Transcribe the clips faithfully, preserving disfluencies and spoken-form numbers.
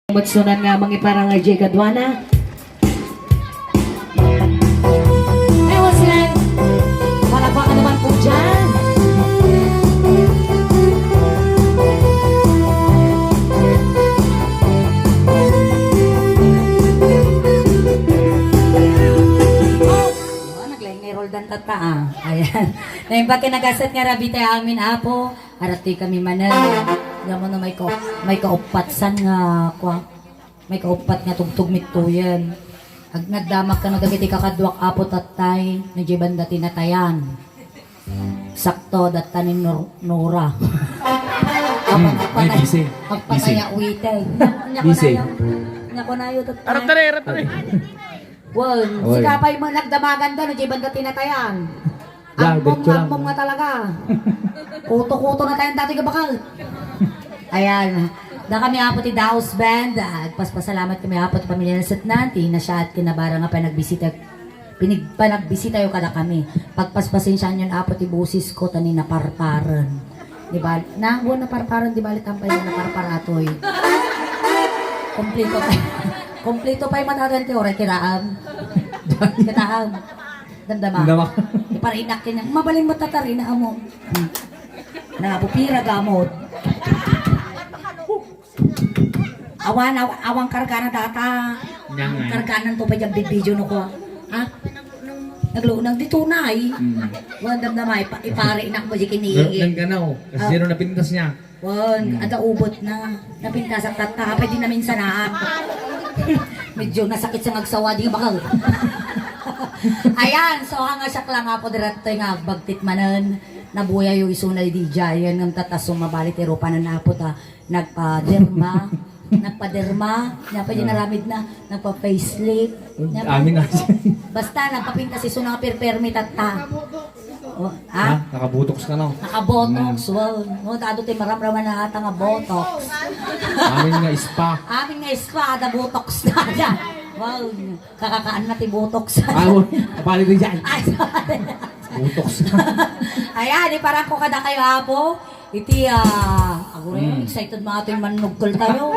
Mutsunan nga mangiparang a J Kadwana. Hey, what's that? Palakpakan naman po dyan. Oh, naglaing ni Roldan tata, ah. Ayan. Naimbag kinagasat nga rabi tayo amin, Apo. Arat ti kami manen. Nga mo na may ka-, may kaupatsan nga, kwa, may kaupat nga tugtog mittuyen. Ag-, nagdamak ka na dagiti kakaduak, Apo, tatay, no di banda ti natayan. Sakto, datta ni Nor-, Nora. Apang, mm, ay, agpatay-, busy. Agpatay. Busy. Awiten. Nya, nya, Busy. Kunayo, nya, kunayo, tatay. Arat tare, arat tare. Wen, oy. Sika pay met nagdamagan da, no, di banda ti natayan. Ya, ammom, diretso lang. Ammom nga talaga. Kuto-kuto na tayo dati kabakal. Ayan. Da kami, Apo, ti Daos Band. Ah, agpaspasalamat kami, Apo, ti pamilya na setnan, ti nasyaat ken nabara nga panagbisita, pinig-, panagbisitayo kada kami. Pagpaspasensiayon, Apo, ti busis ko, ta ni naparparen. Di ba? Na, buwan naparparen, di bali tampay na naparparatoy. Kompleto pa. Kompleto pa yung matatan ti oray, kitaam. Kitaam. Damdama. Damdama. Iparinak kanya. Mabalin mo tatarina mo. Hmm. Na, pupira gamot. Awan, aw-, awan kargana data. Nangan. Karganan to pa dyan video no ko. Ha? Naglunag di tunay. Mm. Wan damdama, ipa-, iparinak mo di kinigin. Nang ganaw. Kasi ah. Sino napintas niya? Wan, mm. Ada ubot na. Napintasak tatta, apay di naminsan na. Medyo nasakit sa ngagsawa, di bakal. Ayan, so hanga siya lang, Apo, diretto nga agbagtit manen. Nabuya yung isuna di Jayan, ng tatas sumabali ti rupanan, Apo, ta nagpaderma, nagpaderma, nya pa di ah. Naramid na, nagpa-facelift, nya pa, amin na. Basta nagpapintas isuna nga perpermi tatta. Oh, ha? Ha? Nakabotox ka, no? Nakabotox, mm. Wow. No, tado ti maramraman na ata nga botox. Amin nga spa. Amin nga spa, ada botox na dyan. Wow, kakakaan na ti botox. Ah, wow. Kapali ko dyan. Ay, sorry. Botox. Ayan, iparang ko kada kayo, Apo. Iti, ah, aguro, mm. Excited mga ito yung manugkol tayo.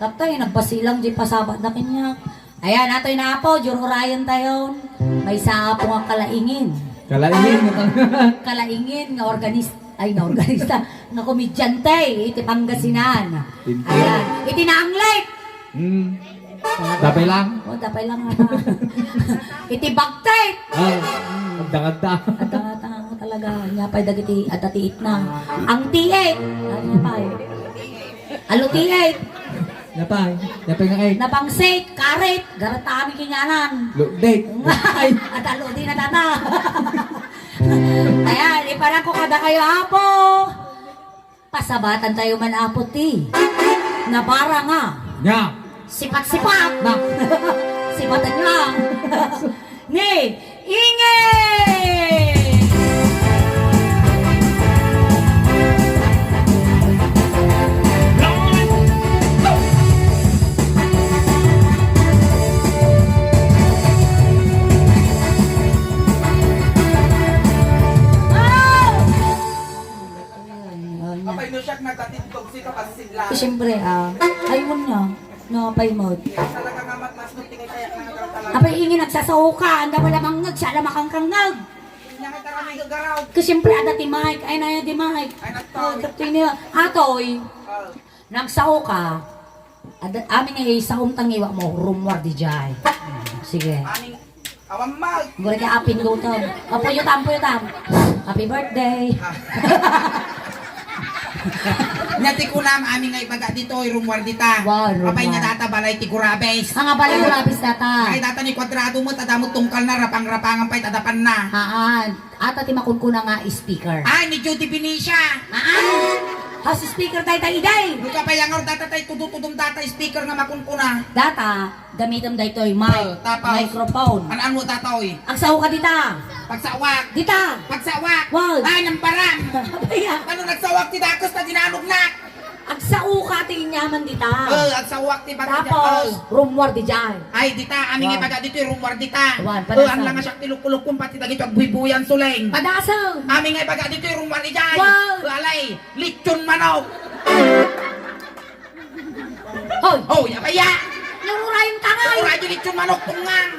Tatay, nagbasilang di pasabat na kanya. Ayan, atoy na, Apo, jururayan tayo. Maysa, Apo, nga kalaingin. Kalaingin. Kalaingin nga organis-, ay, nga organista, nga komedyante, iti Pangasinan. Pinto. Ayan, iti naanglit. Hmm. Dapay lang. Oh, dapay lang, ata. Iti bagtit. Ah, agdangagda. Agdangagda nga talaga. Nya pay dagiti, adda ti itna. Ang tiit. Ano pay? Alo tiit. Napay, napay nga kay. Napangsit, karit, garata kami kinyanan. Lugdit. Ay, at alo di na tata. Ayan, iparang ko kada kayo, Apo. Pasabatan tayo man, Apo, ti nabara nga. Nya. Sipat-sipat. Na. Sipatan nga. Ni Inge! Apay no siak natatindog si kapasidla. Siyempre, ah, ayun nga. No, pay mo. Talaga nga mat-, mas matingay kaya nga talaga. Apay, ingin nagsasauka, anda wala mangngeg, siya lang makangkangngeg. Nya nga tarami gagaraw. Kasi siyempre, ada ti Mike. Ay, naya di Mike. Ay, nagtawag. Oh, tapos niya, atoy, oh. Nagsauka. Ada, amin nga isaom tangiwa mo, rumwar di jay. Sige. Amin, awan mag. Guri ka apin luto. O, puyutam, puyutam. Happy birthday. Ah. Nya ti kunam, amin nga ibaga ditoy, rumwar dita. Wow, rumwar. Apay nga data balay ti Gurabes. Ah, nga balay Gurabes data. Ay, data ni Kuadrado mo, tadamot tungkal na, rapang-rapangan pa'y tadapan na. Haan. Ata ti makunkuna nga speaker. Ay, ni Judy Benicia. Haan. House speaker tayo tayo, iday. Buka pa yang data tayo, tudum-tudum data speaker nga makunkuna. Data, gamitam daytoy, mic, oh, tapos, microphone. An-, ano data, oy? Agsao ka dita. Pagsawak. Dita. Pagsawak. Wow. Ay, namparam. Abaya. Ano nagsawak ti dakes ta dinanognak? Agsao ka ti inyaman dita. Oh, agsawak ti bagay. Tapos, oh. Rumwar di jay. Ay, dita, amin nga ibaga ditoy, rumwar dita. Wan, oh, padasam. Ang langa siak ti lukulukkon, pati dagito agbuybuyan, suleng. Padasam. Amin nga ibaga ditoy, rumwar di jay. Wan. Oh, alay, lechon manok. Oh, ya kaya? Naruray ka nga, eh. Uray, di lechon manok, tungang.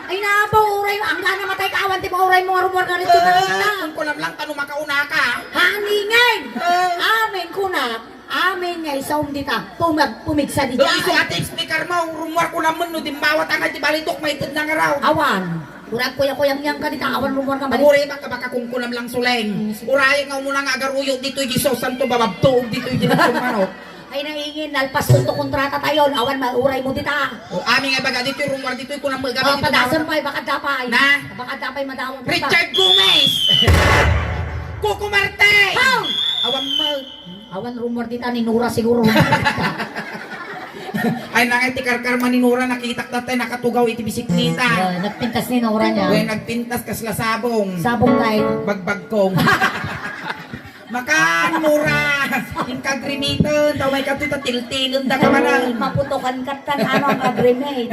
Ay, nabo, uray, ang gana matay ka, awan ti mauray mo nga rummuar nga lechon manok na. Eh, kung kulam lang, tano makauna ka. Haningin! Eh. Amin, kuna. Amin nga, isaom dita. Pumag-, pumigsa di Isu dyan. Ati speaker mo, rummuar ko naman, no, dimbawat ang ati balitok, maited na nga raw. Awan. Uray, kuya, kuyang yang ka dita, awan rummuar nga balitok. Aguri, baka, baka kung kulam lang, Suleng. Hmm, sige. Uray, nga umuna nga agaruyo, dito, Jesus, santo, bababtuog, dito, Jesus, manok. Ay, naingin, nalpas ko to kontrata tayo. Awan, mauray mo dita. O, amin nga baga dito, rumor dito, kunam mo, Oh, gabi dito, padasan rumor. Pa, eh, baka dapay. Na? Baka dapay, madawang ka. Richard Gomez! Coco Martin! How? Awan mo. Awan rumor dita ni Nora siguro. Ay, nangay ti karkarma ni Nora, nakitak tatay, nakatugaw iti bisikleta. Ah, nagpintas ni Nora niya. Uy, nagpintas, kasla sabong. Sabong kay? Bagbagkong. Makan, mura! Inkagrimiten, daw may katoy ta tiltilen da ka manan. Maputokan ka tan, ano, ang agrimate.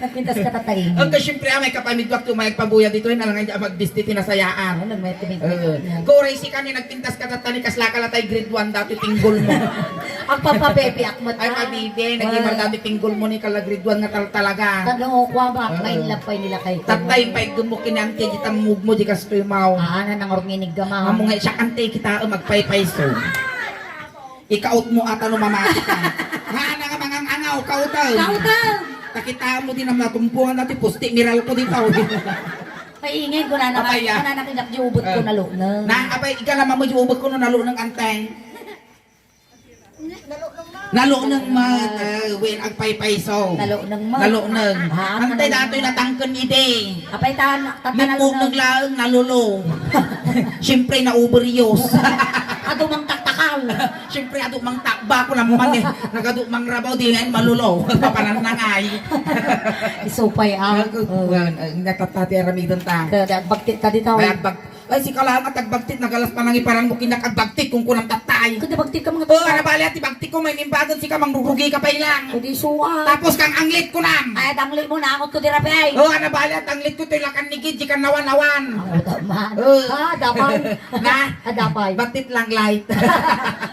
Nagpintas ka tatayin. Agka, siyempre, ah, may kapamidwak yung may agpabuya dito, yung alangan dyan, magbiste, tinasayaan. Ano, may tibig. Oo. Yan. Kuray, si kani nagpintas ka tatani, kasla ka latay grade one, dati tinggol mo. Agpapabebi, akmat Ay, ka. Mabibi, naging Ay. Dati tinggol mo ni kala grade one nga tal-, talaga. Tag-, oo, kwa ba? Oo. May lapay nila kay Tatay, paigem mo kinang ti di tammog mo, di kastoy maw. Ah, na nangurnginig ka, ma. Amo nga siya, ante kita, eh, magpaypayso. Ikaot mo ata no mamati ka. Nga, na nga mangang angaw, kautaw. Kautaw! Takita mo din ang natumpungan natin, pusti, miral ko dito. Paingay ko na naman, Apay, ah. Ko na nakinak di ubot ko Ah. Nalunang. Na, apay, ika naman mo di ubot ko no nalunang, ante. Naluneng met, eh, wen agpaypayso. Naluneng met. Naluneng. Ah, Antay naluneng. Datoy natangken idi. Apay ta, ta, ta, Nagpukneg naluneng. Laeng nalulo. Siyempre, na-overuse. Adu mang taktakal. Siyempre, adu mang takba ko naman eh. Nagadu mang rabaw, di ngayon malulo. Papanan na nga eh. Isupay, ah. Nag-, Oh. Wen, eh, natatati aramiden ta. Kada, bakit ka dito? May agbag-, Ay, sika lang at agbagtit, nagalas pa nang iparang mo kinak agbagtit kung kunam tattay. Kada bagtit ka mga Oh, tattay. Ano bali at ibagtit ko, may mimbagan sika, mangrurugi ka pa ilang. Kadi suwa. Tapos kang anglit ko nam. Ay, dangli mo na, akot ko di rapi. Oh, ano bali at anglit ko, to'y lakan ni Gid, di ka nawan-awan. Ang utak man. Oh. Ah, dapay. Na? Ah, dapay. Batit lang light.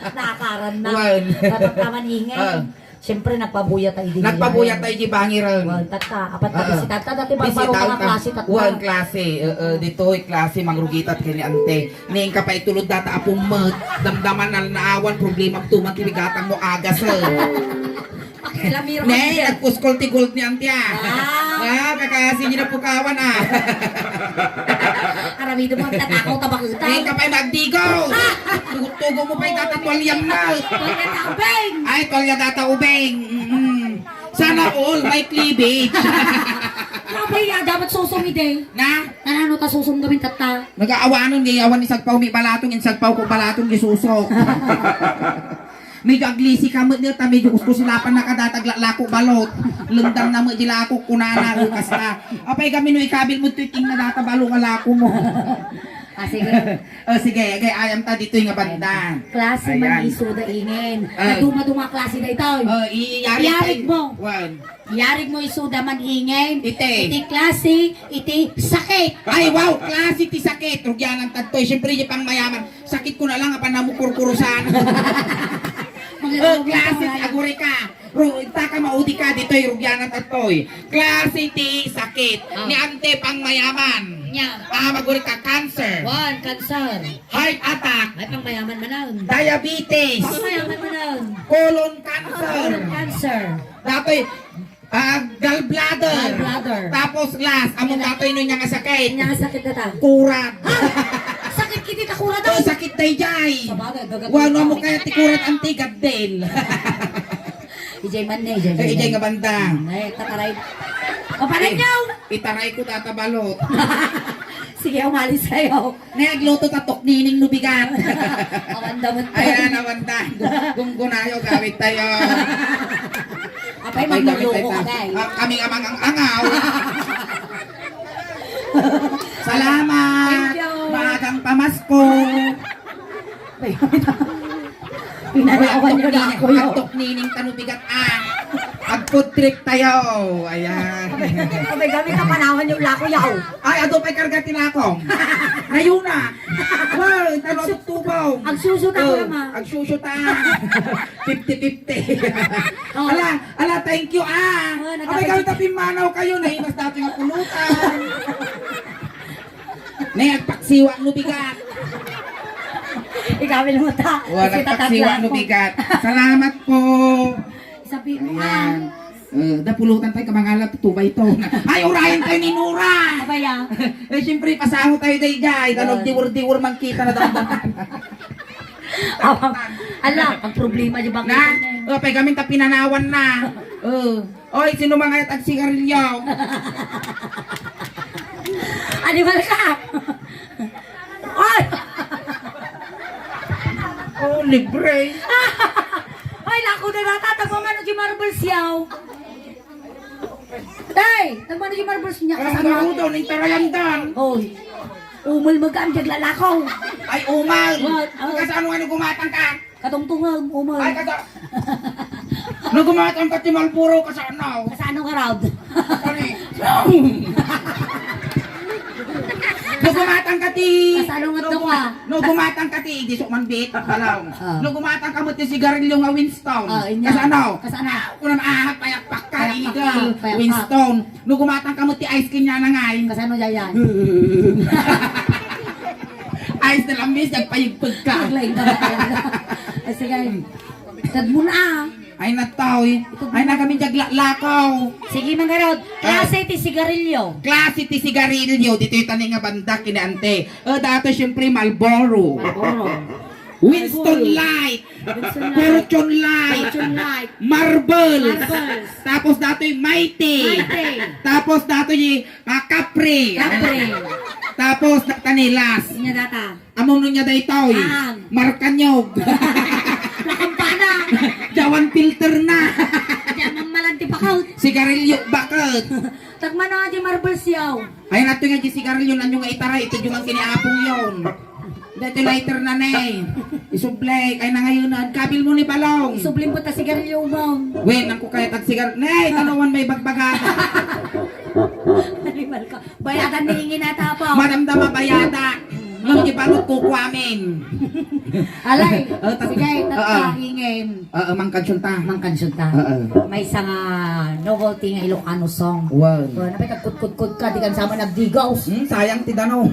Nakaran na. Wan. Dapat naman ingay. Ah. Siyempre, nagpabuya tayo din. Nagpabuya tayo di bangir. Wan, tatta. Apat na Ah. Bisitanta. Dati barbaro Bisitanta. Mga klase, tatta. Wan, klase. Eh, eh, dito'y klase, mangrugitat kay ni ante. Ning ka pa itulod data apong met. Damdaman na naawan, problema tuman, tibigatang mo, agas, eh. Pakialamiro Ne, ka. Nagpuskol ti gold ni ante, ah. Ah. Ah, kakasi niya na pukawan, ah. Aramido mo, ang tatakaw, tabakita. Ning ka pa'y magdigo. Tugo-tugo mo pa'y tatatualyam na. Tualya ta ubing. Ay, tualya data ubing. Mm. Sana all may cleavage. Grabe ya, dapat susong ide. Na? Ano ta susong gawin tatta? Nagaawanon, di awan isagpaw mi balatong, insagpaw ko balatong, di susok. Medyo aglisi ka met, ta medyo kuskusilapan na kadata aglalako balot. Lendang na met di lako, kunana, o kasta. Apay kami no ikabil mo, tuiting na data balo nga lako mo. Ah, sige. O, sige, agay, ayam ta ditoy nga banda. Klase man Ayan. Isuda ingen. Ah. Naduma-duma klase da ito. O, i-, yarig Yarig tayo. Mo. Wan. Yarig mo isuda man ingen. Iti. Iti klase, iti sakit. Ay, wow, klase ti sakit. Rugyanan tagtoy. Siyempre, di pang mayaman. Sakit ko na lang, apan namukurkurusan. Mga O, klase, mga aguri ka. Ru-, taka maudi ka, ditoy, rugyanan tagtoy. Klase ti sakit. Ah. Ni ante pang mayaman. Nya. Ah, maguri ka, cancer. Wan, cancer. Heart attack. Ay, pang mayaman manan. Diabetes. Pang mayaman manan. Colon cancer. Colon cancer. Datoy, ah, gallbladder. Gallbladder. Tapos last, amo Ina- datoy no niya nga sakit. Niya nga sakit na ta. Kurad. Ha? Sakit kiti ta kurad, O, ah. Sakit dayjay. Sabagay, gagat- Wano mo kaya ti kurad anti gaddel. Ijay man ne, ijay, Eh, ijay nga banda. Ay, tataray. Papanan niyo! Itaray ko tatabalot. Sige, umalis kayo. Ne, agluto ta toknining no bigat. Awan damot ko. Ayan, awan da. Gu-, gunggunayo, gawit tayo. Apay, Apay, gawit magluluko tayo. Ka, guys. Ah, kami nga mangang-angaw. Salamat. Thank you. Maagang pamasko. Pinanawan niyo na ako, yo. Agtok nining tanubigat, ah. Ag-food trip tayo. Ayan. Abay, gamit ang panawan niyo, lako, yaw. Ay, ado pa'y karga tinakong. Ayuna. Wow, talo Agsu-, tubong. Agsusuta ka Oh, naman. Agsusuta. Fifty fifty. Oh. Ala, ala, thank you, ah. Oh, Abay, kayo nagkakita- tapimmanaw kayo, naimas dati nga pulutan. Nay, agpaksiwa no bigat. Ikawil mo ta. Wala, Kasi agpaksiwa tatagla no ko. Bigat. Salamat po. Sabi mo, Ayan. ah. Eh, da pulutan tayo, kamangala, tuba ito. Ay, urayan tayo ni Nora! Abay, ah. Eh, siyempre, pasango tayo dahil dyan. Danog Ay. diwur-diwur man kita na dapat. Awang, ala, ang problema di ba Na, kita na eh? oh, pay gamin ta pinanawan na. Oh. Oy, sino mga yat agsigarilyo? Animal ka! Oy! Oh, libre. Oy, lako na nata, tagmamano di marbles yaw. Tay, tagmamano di marbles niya, Ang kasama. Garudo, ning tarayandan. Oy. Umal magaan, di aglalakaw. Ay, umal. What? Oh. Kasano nga no gumatang ka? Katungtungan, umal. Ay, kasa-, no gumatang ka ti Marlboro, kasano? Kasano ka, Rod? Sorry. No gumatang ka ti, Kasano nga no to guma-, ka? no gumatang ka ti, di sok man bit, alaw. Ah. No gumatang ka mo ti sigarilyo nga Winston. Ah, inya. Kasano? Kasano? Kunam, ah, payakpak ka, Payakpak Eagle, ka, payakpak. Winston. No gumatang ka mo ti ice cream nga nangay. Kasano, Yayay? Ice na lang, miss, nagpayagpag ka. Naglaing ka ba talaga? Ay, sige. Tad mo na, ah. Ay, nataw, eh. Ay, nagamin diyag laklakaw. Sige, Mang Garod. Ah. Klase ti sigarilyo. Klase ti sigarilyo. Ditoy tani nga banda, kinaante. Eh, dati, siyempre, Marlboro. Marlboro. Winston Marlboro. Light. Winston Light. Fortune Light. Fortune Light. Marbles. Marbles. Tapos datoy Mighty. Mighty. Tapos datoy, ah, Capri. Capri. Tapos Tanilas. Inya data. Amo no niya daytoy. Aan. Markanyog. Nakampana. Jawan filter na. Diyan ang malanti pa ka. Sigarilyo bakit? Tagmano nga di marbles yaw. Ay, nato nga di sigarilyo, nanyo nga itaray, ito yung ang kiniapong yun. Dati lighter na ne. Isublek, ay nangayonan. Kabil mo ni Balong. Isublim ko ta sigarilyo mo. Wen, ang ko kaya tag sigar-, ne, tanawan may bagbaga. Animal ka. Bayadan ni ingin ata po. Madamdama bayada. Nung di balot ko kuamin. Alay, Oh, ta-, sige, oo. Tata, ingin. Oo, mangkansyonta. Mangkansyonta. Oo. Maysa nga novelty nga Ilocano song. Wow. Oh, napay kagkutkutkut ka, di kan sama nagdigaw. Hmm, sayang ti danum.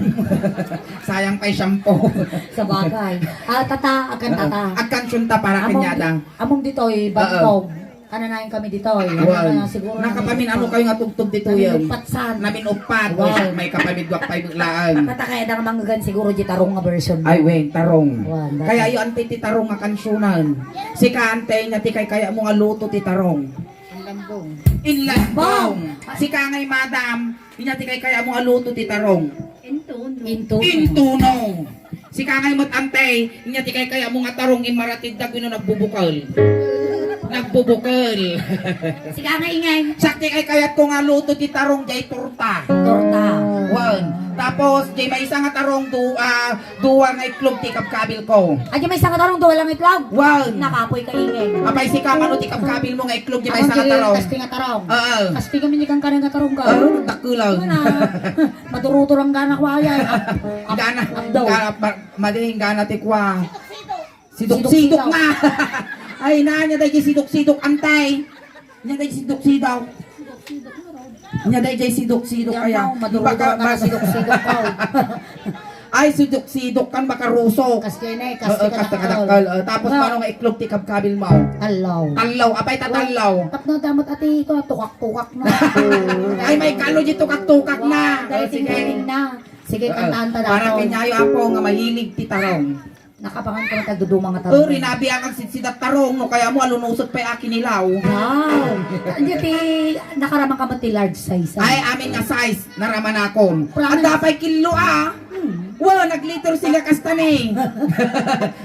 Sayang pay shampoo. Sabagay. Ah, tata, agkan Oo. Tata. Agkansyonta para Among kanyada. di-, among ditoy, Oo. bantog. Kananayon kami ditoy. Wow. Ano na, siguro Nakapamin namin ano pa. kayo nga tugtog dito Namin yan? upatsan. Namin upat. Wow. May kapamidwak pay laang. Tata, kaya da nga manggagan siguro di tarong nga version mo. Ay, wen, tarong. Wow, dati. Kaya iyo, ante, ti tarong nga kansyunan. Sika, ante, nga ti kay kaya mo nga luto ti tarong. Inlambong. Inlambong. Sika ngay, madam, inya ti kay kaya mo nga luto ti tarong. Intuno. Intuno. Intuno. Sika ngay met, ante, inya ti kay kaya mo nga tarong, immaratid da kuno nagbubukel. Nagbubukel. Sika ngay, ingay. Sakti kay kayat ko nga luto ti tarong, jay torta. Torta. Wen. Tapos, jay maysa nga tarong, du-, ah, Dua nga itlog ti kabkabil ko. Adi may sanga tarong, dua lang itlog? Wow. Nakapoy ka, ingay. Apay, sika, mano ti kabkabil mo nga itlog ti may Amang sanga diri tarong? Kasti nga tarong. Oo. Kasti kami ni kangkana nga tarong ka. Oo, nagdakkel lang. Ano na? Maduruto lang gana ko, ay, ay. Ap-, ap-, Gana, apdaw. Gana, ma-, madi, gana ti kwa. Sidok-sidok Sidok-sidok. na. Ay, na, nya daydi sidok-sidok, antay. Nya daydi sidok-sidok. Nya daydi sidok-sidok, Yan kaya. mo, maduro Baka ka na mas sidok-sidok ka. Ay, sidok-sidok kan makarusok. Kas kene, kas Oo, ti kas kadakkel. kadakkel. Oo, tapos Nga. mano nga iklog ti kabkabil mo? Tallaw. Tallaw, apay ta tallaw. Tapno damat ati ito, tukak-tukak na. Ay, may kalo di tukak-tukak na. Dahil Oo, sige. tinggaling na. Sige, Oo, kantaan ta para daw. Kanyayo, apo, nga mahilig ti tarong. Nakapangan ka na tagduduma nga tarong. Oh, rinabi ang agsidsidat tarong, no kaya mo alunusot pa'y akinilaw. Wow! Hindi, ti, nakaraman ka mo ti large size, ah. Ay, amin nga size, naraman akon. Promise. Ang dapay kilo, ah. Hmm. Wow, nagliter sila kasta ni.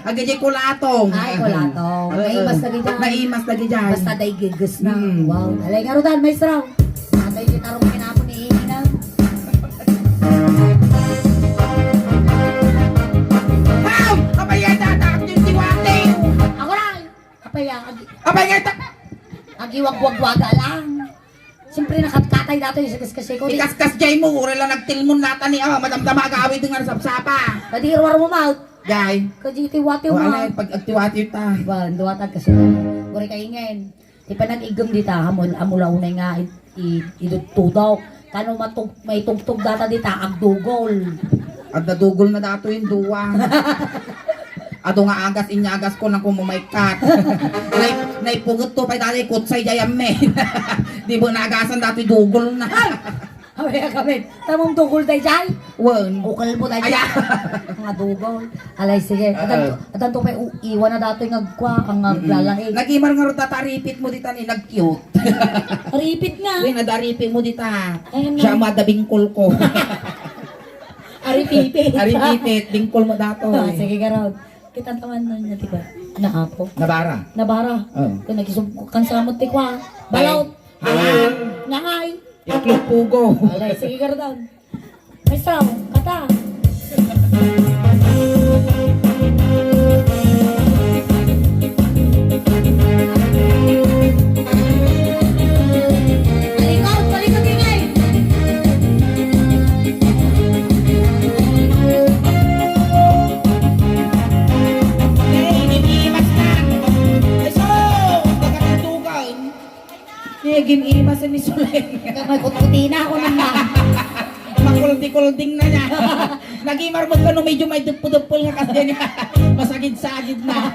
Agajay kulatong. Ay, kulatong. Oo. Naimas lagi dyan. Naimas lagi dyan. Basta daigigas na. Hmm. Wow. Alay nga rudan, maestro. Atay ti tarong kinapon ni Ina. Wow! Apay nga data, agdindiwate! Ako lang! Apay, ah, agi-, Apay nga ta- agiwagwagwaga lang. Siyempre, nakatkatay datoy sa kaskasiko. Ikaskasdiay mo, uray la nagtilmon natan ni, ah, madamdama agawid nga sapsapa. Kadi irwar mo, Maut. Jay. Kadi tiwatiw, O, Maut. Alay, pag agtiwatiw ta. Ba, duwatag kasi. Uray kaingen. Ti panag-iggem dita, amul-, amula unay nga i-, i-, idutudok. Kano matug-, maitugtog data dita, agdugol. Agdadugol na dato yung duwa. Adu nga agas, inyagas ko nang kumumaykat. Nay, naipuget to pay dati, kutsay jay amin. Di ba naagasan dati, dugol na. Ay! Away, kami. Tamong dugol tayo jay? Wen. Ukal mo tayo. Ay, ah. Nga dugol. Alay, sige. Oo. Adan, adan to pay, u-, iwan na datoy ngagkwa, ang Mm-mm. Naglalaing. Nagimar nga ruta, taripit mo dita ni, nag-cute. Taripit nga. Uy, nadaripit mo dita. Ay, ano? Siya, madabingkol ko. Aripipit. Aripipit, bingkol mo dato. Ah, sige, garaw. Kita taman nun niya, di ba? Naapo. Nabara. Nabara. Oo. Kung nagisub-, kang samot ti kwa. Balaw. Ay. Nangay. Itlog pugo. Alay, sige, garaw. Maestro, kata. Talikod, talikod, ingay. Hey, ginimas na. Eso, taga-Tandugan. Eh, ginimas ni Suleng. Ikaw may kutkutina ako naman. Makuldi-kulding na niya. Nagimar mo ka no medyo may duppo-duppol nga kasi niya. Masagid-sagid na.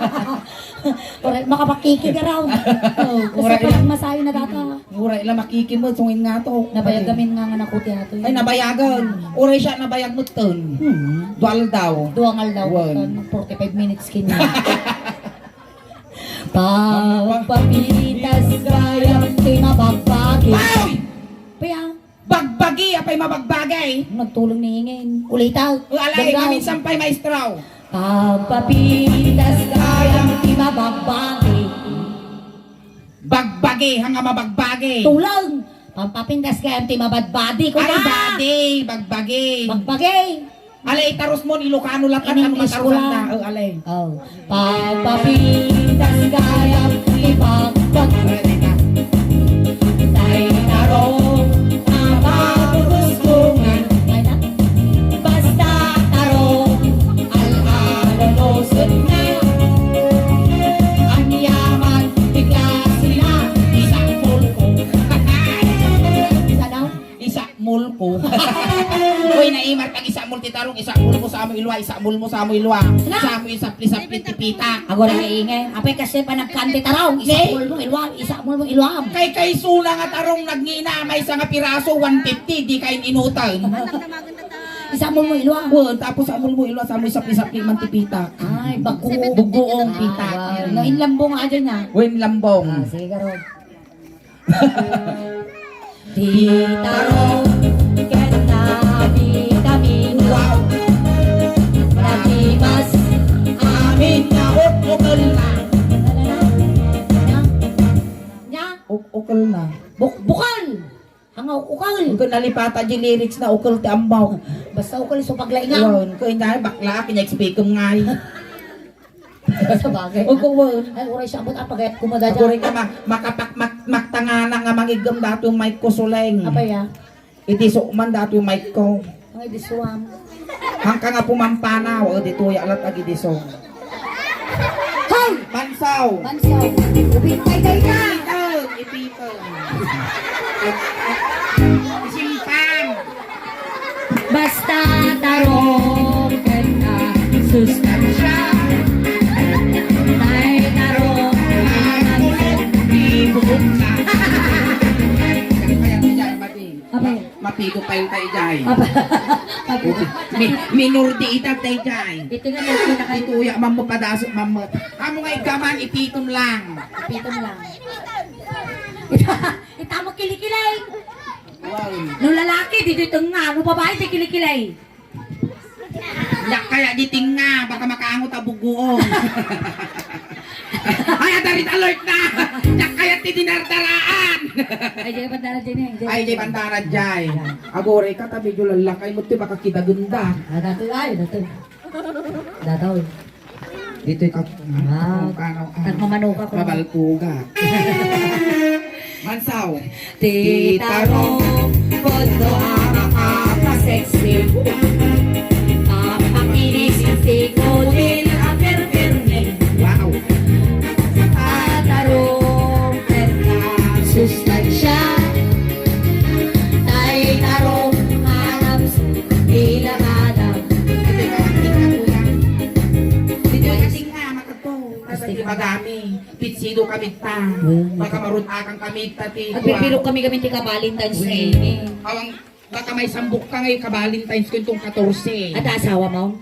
Correct, makapakikig around. Oh, gusto Correct. Ko lang masayo na data. Uray la makikimod, sungin nga to. Nabayag gamin nga nga nakuti ato. Ay, nabayagan. Uray siya, nabayag mo ton. Hmm. Dual daw. Duangal daw. Wan. Ton, forty-five minutes kini. Pagpapitas gayam ti mabagbagi. Ay! Pia? Bagbagi, apay mabagbagi? Nagtulong ni Ingin. Ulitaw. O, alay, Ganda. Maminsan pa'y maestro. Pagpapitas gayam ti mabagbagi. Bagbagi, hanga mabagbagi. Tulong. Pagpapintas gayam ti mabadbadi, Ay, kuna. Badi, bagbagi. Bagbagi. Alay, itarus mo, Ilocano latta, In ano English matarusan ko lang. Na? O, alay. Oh. Pagpapitas gayam ti pagbag-, Alay, teka. Tay tarong, a, mabubuskungan. Ay, na? Basta tarong, al-alo, lusot na. Anyaman, ti klase na, isakmol ko. Sana? Isakmol ko. Uy, naimar pag isakmol ti tarong, isakmol mo sa amo ilwa, isakmol mo sa amo ilwa. Na? Sa amo isapli-sapli ti pita. Ago na ingay. Apay kasi pa nagkanti tarong, Ne? Isakmol mo ilwa, isakmol mo ilwa. Kay kaysuna nga tarong nagngina, maysa nga piraso, one fifty, di kayo inutan. Isakmol mo ilwa. Wen, tapos amol mo ilwa, sa amo isapli-sapli man ti pita. Ay, bago. Bugoong pita. Ah, wow. No, inlambong aja niya. Wen, lambong. Ah, sige, garo. Ti tarong ken na vitamin. Wow! Natimas amin nga uk-ukel na. Nya? Uk-ukel na. Buk-, bukal! Ang uk-ukel! Ang nalipata di lyrics na ukel ti ambaw. Basta ukel, so paglaingaw. Yun, kaya nga, bakla, kanya expectum nga eh. Sabagay. Ug, ug, Ay, uray siya, abot, ah, pagayat ko madadya. Aguray ka, ma-, makapak-, mak-, maktangana nga mangiggem dato mic ko, Suleng. Apay, ah? Iti sukman dato mic ko. Ay, di suwam. Hangka nga pumampana, wa, di tuya alat agi diso. Hoy! Bansaw! Bansaw! Upit pay day ka! Ipitol! Ipitol! Simpan! Basta tarong ken na sustansya. Tay tarong, di buok na. Kaya, kaya, kaya, mati. Apa? Mapigo pa yung tayo dyan. Apa? Apa? Mi-, minor de edad tayo dyan. Ito nga, ito na kayo. Ito, uya, mambo, padasok, mambo. Amo nga igaman, ipitom lang. Ipitom lang. Ita mo kilikilay. Wow. No lalaki, dito itong nga. No babae, di kilikilay. Yak kaya di tinga, baka makaangot a bugoon. Ay, adarit alert na! Yak kaya ti dinardaraan! Ay, di bandara dyan eh. Ay, di bandara dyan. Agore ka, tabi jo lalakay mo, ti baka kidagunda. Ah, dati, ay, dati. Dadaw. Dito ikaw. Ah, ano, ano, tagmamano ka kung mabalpuga. Mansaw. Ti tarong, pudno a makapasexy. Mapakinis ti kudil a perpermi. Wow. Ti tarong, perla, sustansya. Ti tarong, alam, di labada. Dito yung ating nga, makagpo. Nasa di bagami. Pitsido kami ta. Hmm. Baka marutakan kami ta ti Agpipiro kami kami ti ka-Valentine's Day. Awang, baka may sambok ka ngay ka-Valentine's ko itong katorse. At asawa mo?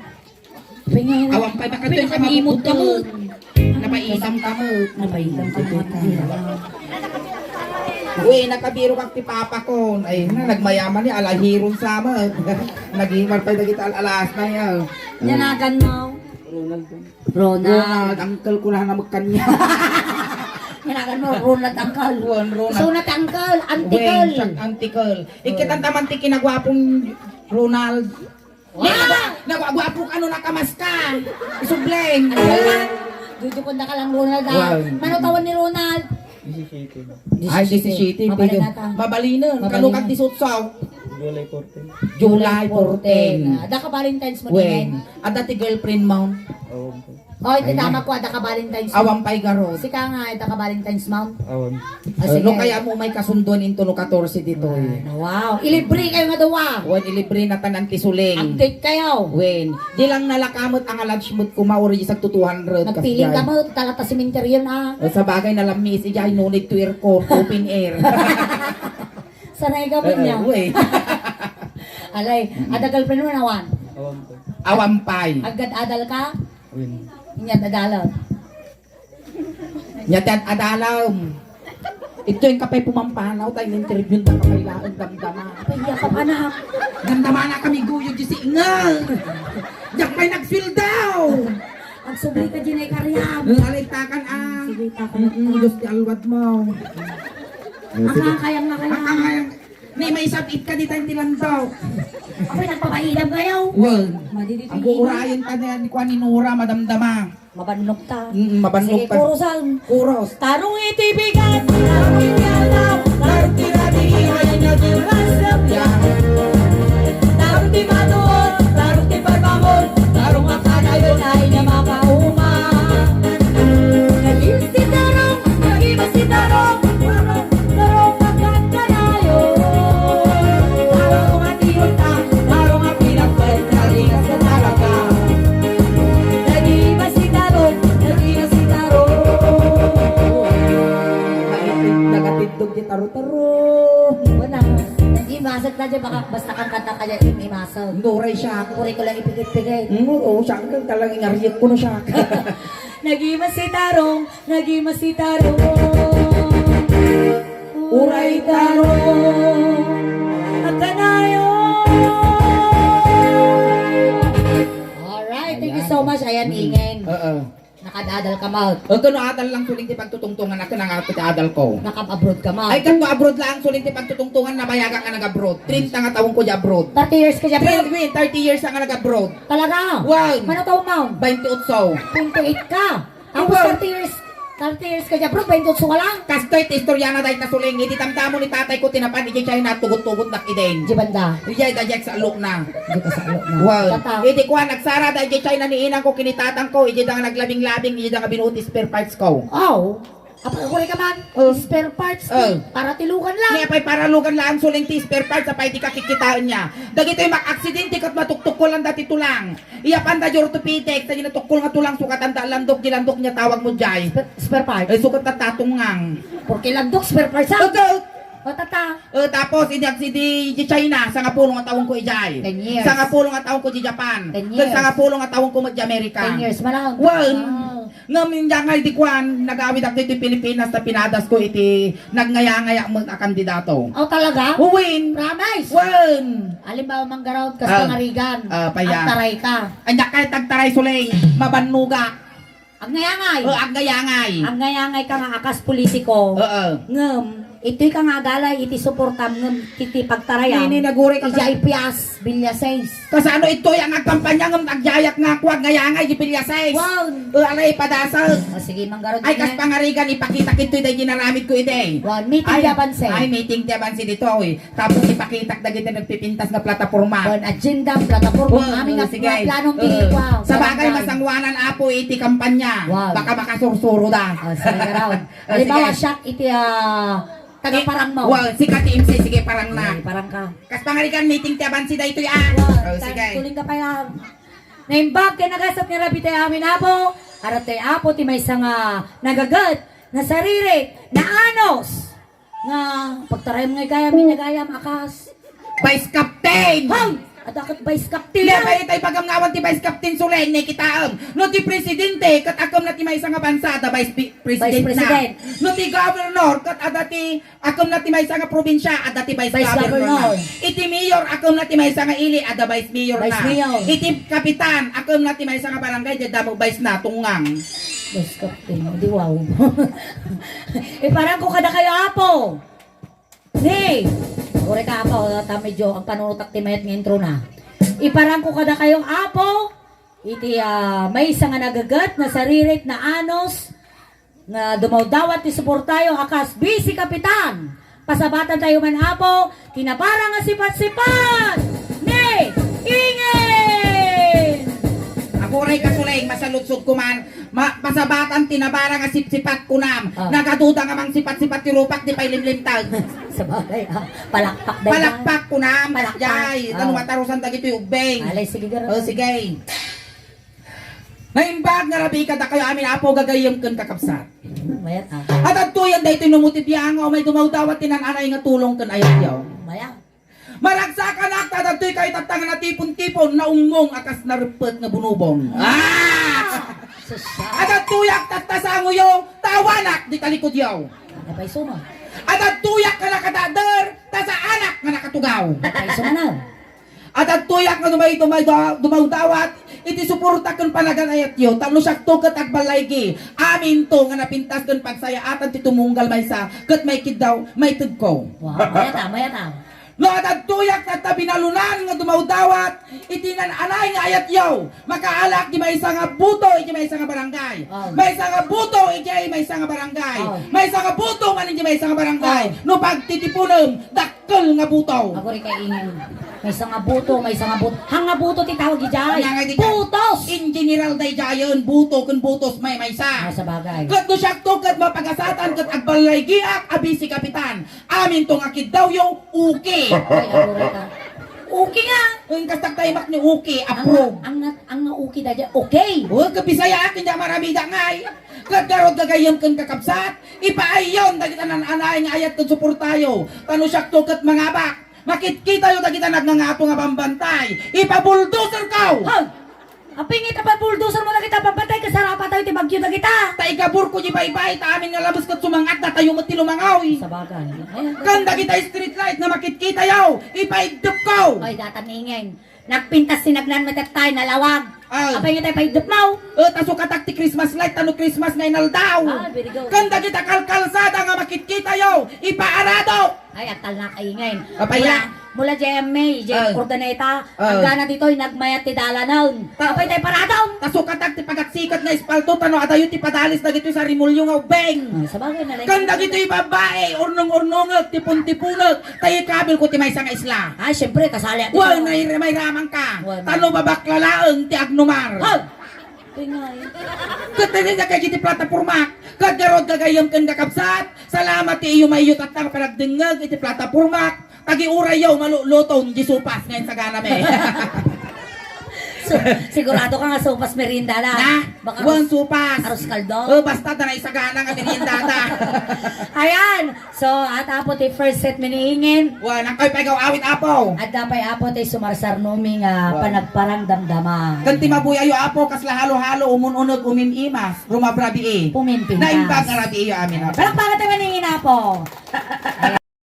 Awan pa, baka ito yung Pinakamimot ka mo. Napaisam ka mo. Napaisam ka mo. Uy, nakabiro ka ti papa ko. Ay na, nagmayaman ni alahiron sa mo. Nagimar pa dagita al-, alas na yan. Yanagan mo. Ronald. Ronald. Ronald, uncle ko na naman kanya. Kailangan mo, Ronald, uncle. Ron-, Ronald. So, not uncle, aunticle. Wen, siya, aunticle. Ikitan taman ti kinagwapong Ronald. Wow! Nagwa-, nagwagwapo ka no nakamaska. Isubleng. Ano yan? Dudukon na ka lang, Ronald, ah. Wow. Mano taon ni Ronald? Disisiete. Ay, disisiete. Mabalin na ta. Mabalin na. Mabalin na. Kano kag disotso? July fourteen. July fourteen. Ah, adda ka Valentine's mo. Wen. Adda ti girlfriend mo? Oo. Oy, ti damag ko, adda ka Valentine's mo. Awan pay garod. Sika nga, adda ka Valentine's mo. Awan. Ah, sige. No kaya mo may kasunduan into no katorse ditoy. Wow. Ilibre kayo nga duwa. Wen, ilibre na tanan ti suling. Update kayo. Wen. Di lang nalakamet ang alads mo't kumauri isag to two hundred. Nagpiling ka mo, talata sementeryo na. O, sa bagay, nalammis, ijay, no need to aircon, open air. Sanay ka ba niya? Eh, eh, uy. Alay, ada girlfriend mo nawan? Awan po. Awan pay. Agad adal ka? Win. Inyat adal. Inyat adal. Ito yung kapay pumampanaw, tayo interview ng kapay laang damdama. Ay, iya ka pa na. Damdama na kami guyo, di si Ingal. Diyak pa'y nagsildaw. Agsubli ka, Jinay Kariam. Ang aligtakan, ah. Sige, takan. Mm-mm, Diyos ti alwad mo. Ang kayang na kaya. Ang kayang. Ni may sabit ka di tayo tilandaw. Apoy, nagpapaidam kayo. Well, madidito ang kuurayan ka na ni Kuan ni Nora, madamdama. Mabannog ta. Mm, mabannog ta. Sige, kurusan. Kuros. Tarong iti bigat, tarong iti aldaw, tarong ti rabii ay naging raselya. Tarong ti matuod, tarong ti parbangon, tarong a kanayon ay na makauma. Naging si tarong, naging si tarong, tarong, tarong a kanayon. Tarong a tiyulta, tarong a pinagpet, naging sa talaga. Naging si tarong, naging si tarong. Nakatindog di taro-taro. Wala. Nag-imasag na dyan, baka basta kang kanta ka dyan, imasag. Nuray siya. Puri ko lang ipikit-pikit. Mm, oo, siya ang talagang inariyat ko na siya. Nagima si Tarong, nagima si Tarong. Uray Tarong, agkanayon. Alright, thank you so much. Ayan, ingen. Oo. Nakadadal ka, Mount. O, kano adal lang tuling ti pagtutungtungan, akin ang ato ti adal ko. Nakab-abroad ka, Mount. Ay, kano abroad lang tuling ti pagtutungtungan, nabayagan ka nag-abroad. Treinta nga taon ko di abroad. Thirty years ka di abroad? Treinta, thirty years ang nag-abroad. Talaga? Wow. Mano taon, Mount? Bainti otso. Twenty-eight ka. Tapos wow. Thirty years, thirty years ka di abroad, bainti otso ka lang? Kastoy ti istorya na dahil nasuling, iti tamdamo ni tatay ko, tinapan, iti China, tugot-tugot na kiden. Di banda? Ijay, dajay sa alok na. Di ka sa alok na. Wow. Tata. Iti kuan, nagsara da iti China ni inang ko, kinitatang ko, iti da nga naglabing-labing, iti da nga binuot spare parts ko. Aw. Apa, kuri ka man? Oh. Spare parts. Oh. Para tilugan lang. Ni apay para lugan lang suling ti spare parts, apay di ka kikitaan niya. Dagitoy mak-aksidente ket matuktukkolan da ti tulang. Iya panda di orthopedic, ta di natukkol nga tulang sukatan da landok, di landok niya tawag mo jay. Spare, spare parts. Ay, sukat ta tatungang. Porke landok, spare parts, ah. Ito. O, tata. Eh, tapos, idi agsidi, idi China, sangapulo nga taon ko ijay. Ten years. Sangapulo nga taon ko di Japan. Ten years. Ken sangapulo nga taon ko met di Amerika. Ten years, malahong. Wow. Wow. Ngem, inyangay di kuan, nagawid ak ditoy Pilipinas, ta pinadas ko iti nagngayangayak met a kandidato. Oh, talaga? Uwin. Promise? Wen. Alimbawa, manggarawd kas ah, pangarigan. Ah, paya. Agtaray ka. Anya kay tagtaray suling, mabannuga. Agnayangay. Oh, agnayangay. Agnayangay ka nga akas politiko. Oo. Ngem, Itoy ka nga agalay iti suportam ngem iti pagtarayam. Nini, naguray ka. Idiay Pias, Villa seis. Kasano itoy nga agkampanya ngem agyayak nga kuag nga yangay di Villa seis? Wow. O, alay, padasag. O, sige, manggarod. Ay, kas pangarigan, ipakitak itoy day ginaramid ko ide. Wow, meeting ti abanse. Ay, meeting ti abanse ditoy. Tapos ipakitak dagiti nagpipintas nga plataporma. Wow, agenda, plataporma, wow, amin nga, sige, nga planong, wow, sabagay, barangay. Masanguanan, Apo, iti kampanya. Wow. Baka makasursuro da. O, sige, raw. O, sige. Halimbawa, siak iti, ah, taga parang mo. Wow, sika ti M C, sige, parang na. Ay, parang ka. Kas pangarigan, meeting ti abanse daytoy, ah. Wow, o, sige. Tuling ka pa yan. Naimbag ken nagasat nga rabii ti amin, Apo. Adda ti, Apo, ti maysa nga nagaget, nasaririt, naanos. Nga, pagtarayam nga gayam, nga gayam, akas. Vice Captain! Hoy! Adda ket Vice Captain! Di, pay, tay pagamngawan ti Vice Captain, Suleng, ni kitaem. No ti presidente, ket akem na ti maysa nga bansa, adda Vice Pi-, President na. Vice President. No ti governor, ket adda ti, akem na ti maysa nga probinsya, adda ti Vice Governor na. Vice Governor. Iti mayor, akem na ti maysa nga ili, adda Vice Mayor na. Vice Mayor. Iti kapitan, akem na ti maysa nga barangay, di adda mo Vice na, tunggang. Vice Captain, di wow. Iparangko kadakayo, Apo. Ni, uri ka, Apo, ta medyo agpanunotak ti mayat nga intro na. Iparangko kadakayo, Apo, iti, ah, maysa nga nagaget, nasaririt, naanos, nga dumawdawat ti suportayo a kas Vice Kapitan. Pasabatantayo man, Apo, ti nabara nga sipat-sipat ni Ingen! Aguray ka, Suleng, masaludsodko man. Ma-, pasabatan ti nabara nga sipsipat kunam. Ah. Nagaduda nga mangsipat-sipat ti rupak, di pay limlimtag. Sabagay, ah. Palakpak, day, palakpak kunam. Palakpak. Jay, tano, ah, matarusan dagitoy ubbing. Alay, sige, garang. O, sige. Naimbag nga rabii kadakayo amin, Apo, gagayyem ken kakabsat. Mayat, ah. Adtoyen daytoy no mo ti biang, umay dumawdawat ti naan-anay nga tulong ken ayatyo. Mayat. Maragsakanak ta adtoy kay tatta nga natipon-tipon, naungmong a kas nareppet nga bunubong. Ah! Sus, ah. Adtoyak tatta sangoyo, ta awanak di talikudyo. Napay suma. Adtoyak nga nakatakder, ta saanak nga nakatugaw. Napay suma na. Adtoyak nga dumay-, dumay-, dumawdawat iti suporta ken panagan-ayatyo, tapno siakto ket agbalaygi. Aminto nga napintas ken pagsayaatan ti tumunggal maysa ket maikiddaw, maitegko. Wow, mayat a, mayat a. No adtoyak tatta binalunan nga dumawdawat iti naan-anay nga ayatyo, makaalak di maysa nga buto iti maysa nga barangay. Oh. Maysa nga buto iti maysa nga barangay. Oh. Maysa nga buto man iti maysa nga barangay. Oh. No pagtitipunem, dak- Dakkel nga buto. Aguray ka, Ingen. Maysa nga buto, maysa nga buto. Hang nga buto ti tawag idiay. Ania nga di ka? Butos! In general daydiayen, buto ken butos maymaysa. Ah, sabagay. Ket no siakto ket mapagasatan ket agballaygiak a Vice Kapitan. Aminto nga kiddawyo, okay. Ay, aguray ka. Okay nga. Wen, kastak daymak ni okay, approve. Ang nga, ang nga okay daydiay, okay. O, ket Bisaya akin di maramida ngay. Ket garud gagayyem ken kakabsat, ipaayyon dagita naan-anay nga ayat ken suportayo. Ta no siakto ket mangabak, makitkitayo dagita nagngangato nga bambantay. Ipabuldozerko! Hoy! Apay nga ita pabuldozermo dagita bambantay, kasarapatayo ti bagyo dagita. Ta igaburko di baybay, ta amin nga labes ket sumang-at, datayo met ti lumangaw. Sabagay. Ayan. Ken dagita street light nga makitkitayo, ipaiddepko. Ay, datan, Ingen. Nagpintas ti nagnan met attay, nalawag. Ah. Apay nga tay paiddepmo? Eh, ta sukatak ti Christmas light, ta no Christmas nga inaldaw. Ah, very good. Ken dagita kalkalsada nga makitkitayo, ipaarado. Ay, agtalna ka, Ingen. Apay, mula, ah, mula J M A, J M, ah, Urdaneta, ah, agana ditoy, nagmayat ti dalanen. Ta-, apay tay parado? Ta sukatak ti pagaksikad nga espalto, ta no adayo ti padalis dagitoy sarimulyo nga ubbing. Ah, sabagay, nalay-, ken dagitoy babai, urnong-urnongek, tipon-tiponek, Tay ikabilko ti maysa nga isla. Ay, siyempre, kasali ako. Well, may, may ramang ka. Well, ta no babakla laeng ti agnumar. Hoy! Tingay. Ket daydiay kay iti platapormak. Ket garud gagayyem ken kakabsat. Salamat ti iyo maiyot at ang panagdengngeg iti platapormak. Tagiurayyo, maluluton, di sopas nga insaganami. So, sigurado ka nga sopas merienda na. Na? Baka wen arroz, sopas. Arroz caldo? Oh, basta da na isagana nga merienda da. Ayan. So, at Apo ti first set mi ni Ingen. Wen, ang kayo paigaw awit, Apo. Adda pay, Apo, ti sumarsarnumi nga, wow, panagparangdamdama. Ken ti mabuyayo, Apo, kasla halo-halo, umun-uneg, umim-imas, rumabrabii. Pumimpintas. Naimbag nga rabii, amin, Apo. Palakpakan tayo man ni Ingen, Apo.